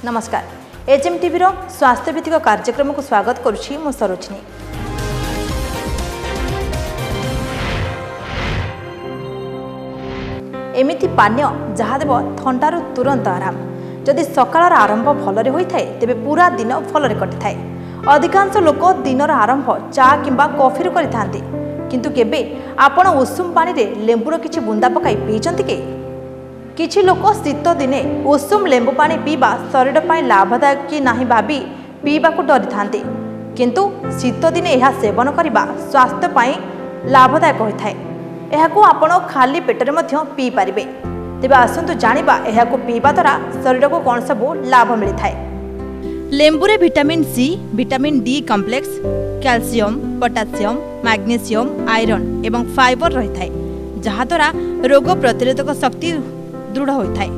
ନମସ୍କାର, ଏଚ୍ଏମ୍ ଟିଭିର ସ୍ୱାସ୍ଥ୍ୟଭିତ୍ତିକ କାର୍ଯ୍ୟକ୍ରମକୁ ସ୍ୱାଗତ କରୁଛି ମୁଁ ସରୋଜିନୀ। ଏମିତି ପାନୀୟ ଯାହା ଦେବ ଥଣ୍ଡାରୁ ତୁରନ୍ତ ଆରାମ। ଯଦି ସକାଳର ଆରମ୍ଭ ଭଲରେ ହୋଇଥାଏ, ତେବେ ପୁରା ଦିନ ଭଲରେ କଟିଥାଏ। ଅଧିକାଂଶ ଲୋକ ଦିନର ଆରମ୍ଭ ଚା କିମ୍ବା କଫିରୁ କରିଥାନ୍ତି, କିନ୍ତୁ କେବେ ଆପଣ ଉଷୁମ ପାଣିରେ ଲେମ୍ବୁର କିଛି ବୁନ୍ଦା ପକାଇ ପିଇଛନ୍ତି କି? କିଛି ଲୋକ ଶୀତ ଦିନେ ଉଷୁମ ଲେମ୍ବୁ ପାଣି ପିଇବା ଶରୀର ପାଇଁ ଲାଭଦାୟକ କି ନାହିଁ ଭାବି ପିଇବାକୁ ଡରିଥାନ୍ତି, କିନ୍ତୁ ଶୀତ ଦିନେ ଏହା ସେବନ କରିବା ସ୍ୱାସ୍ଥ୍ୟ ପାଇଁ ଲାଭଦାୟକ ହୋଇଥାଏ। ଏହାକୁ ଆପଣ ଖାଲି ପେଟରେ ମଧ୍ୟ ପିଇପାରିବେ। ତେବେ ଆସନ୍ତୁ ଜାଣିବା ଏହାକୁ ପିଇବା ଦ୍ୱାରା ଶରୀରକୁ କ'ଣ ସବୁ ଲାଭ ମିଳିଥାଏ। ଲେମ୍ବୁରେ vitamin C, vitamin D complex, calcium, potassium, magnesium, iron ଏବଂ ଫାଇବର ରହିଥାଏ, ଯାହାଦ୍ୱାରା ରୋଗ ପ୍ରତିରୋଧକ ଶକ୍ତି ଦୃଢ଼ ହୋଇଥାଏ।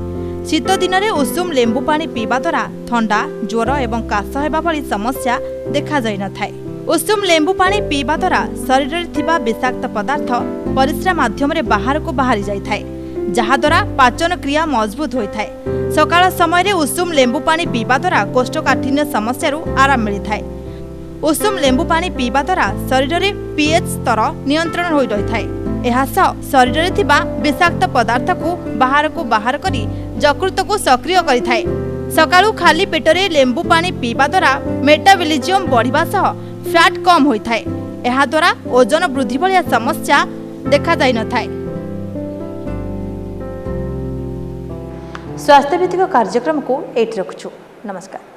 ଶୀତ ଦିନରେ ଉଷୁମ ଲେମ୍ବୁ ପାଣି ପିଇବା ଦ୍ୱାରା ଥଣ୍ଡା, ଜ୍ୱର ଏବଂ କାଶ ହେବା ଭଳି ସମସ୍ୟା ଦେଖାଯାଇନଥାଏ। ଉଷୁମ ଲେମ୍ବୁ ପାଣି ପିଇବା ଦ୍ୱାରା ଶରୀରରେ ଥିବା ବିଷାକ୍ତ ପଦାର୍ଥ ପରିସ୍ରା ମାଧ୍ୟମରେ ବାହାରକୁ ବାହାରି ଯାଇଥାଏ, ଯାହାଦ୍ୱାରା ପାଚନ କ୍ରିୟା ମଜବୁତ ହୋଇଥାଏ। ସକାଳ ସମୟରେ ଉଷୁମ ଲେମ୍ବୁ ପାଣି ପିଇବା ଦ୍ୱାରା କୋଷ୍ଠକାଠିନ୍ୟ ସମସ୍ୟାରୁ ଆରାମ ମିଳିଥାଏ। ଉଷୁମ ଲେମ୍ବୁ ପାଣି ପିଇବା ଦ୍ୱାରା ଶରୀରରେ ପିଏଚ୍ ସ୍ତର ନିୟନ୍ତ୍ରଣ ହୋଇ ରହିଥାଏ। ଏହା ସହ ଶରୀରରେ ଥିବା ବିଷାକ୍ତ ପଦାର୍ଥକୁ ବାହାରକୁ ବାହାର କରି ଯକୃତକୁ ସକ୍ରିୟ କରିଥାଏ। ସକାଳୁ ଖାଲି ପେଟରେ ଲେମ୍ବୁ ପାଣି ପିଇବା ଦ୍ୱାରା ମେଟାବଲିଜିୟମ୍ ବଢ଼ିବା ସହ ଫ୍ୟାଟ୍ କମ୍ ହୋଇଥାଏ। ଏହାଦ୍ୱାରା ଓଜନ ବୃଦ୍ଧି ଭଳିଆ ସମସ୍ୟା ଦେଖାଯାଇନଥାଏ। ସ୍ୱାସ୍ଥ୍ୟଭିତ୍ତିକ କାର୍ଯ୍ୟକ୍ରମକୁ ଏଇଠି ରଖୁଛୁ। ନମସ୍କାର।